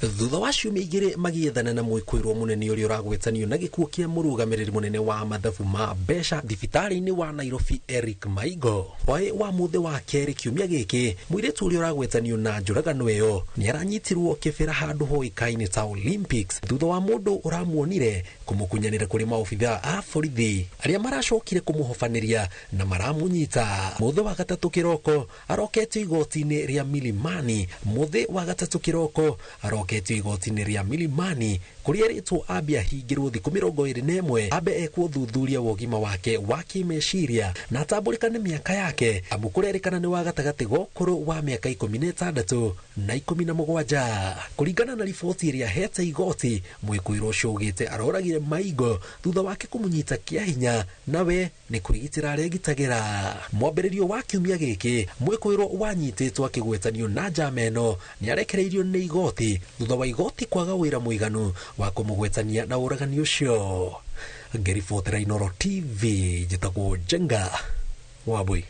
Thutha wa ciumia 2 magĩethana na mwĩkũĩrwo mũnene ũrĩa ũragwetanio na gĩkuũ kĩa mũrũgamĩrĩri mũnene wa mathabu ma mbeca thibitarĩ-inĩ wa Nairobi Eric Maigo. Hwaĩ wa mũthĩ wa kerĩ kiumia gĩkĩ, mũirĩtu ũrĩa ũragwetanio na njũragano ĩyo nĩaranyitirwo kĩbĩra handũ hoĩkaine ta Olympics thutha wa mũndũ ũramuonire kũmũkunyanĩra kũrĩ maobitha a borithi arĩa maracokire kũmũhobanĩria na maramunyita. Mũthĩ wa gatatũ kĩroko aroketio igoti-inĩ rĩa Milimani. Mũthĩ wa gatatũ kĩroko aroketio igoti-inĩ rĩa Milimani kũrĩa erĩtwo ambe ahingĩrwo thikũ 21, ambe ekwo ũthuthuria wa ũgima wake wa kĩmeciria na atambũrĩkane mĩaka yake, amu kũrerĩkana nĩ wa gatagatĩ ga ũkũrũ wa mĩaka 16 na 17. Kũringana na riboti ĩrĩa hete igoti, mwĩkũĩrwo ũcio augĩte aroragire Maigo thutha wake kũmũnyita kĩa hinya nawe nĩ kwĩgitĩra aregitagĩra. Mwambĩrĩrio wa kiumia gĩkĩ, mwĩkũĩrwo wanyitĩtwo akĩgwetanio na njama ĩno nĩarekereirio nĩ igoti thutha wa igoti kwaga wĩra mũiganu wa kũmũgwetania na ũragani ũcio. Ngĩribotera Inooro TV, njĩtagwo Njenga Wambui.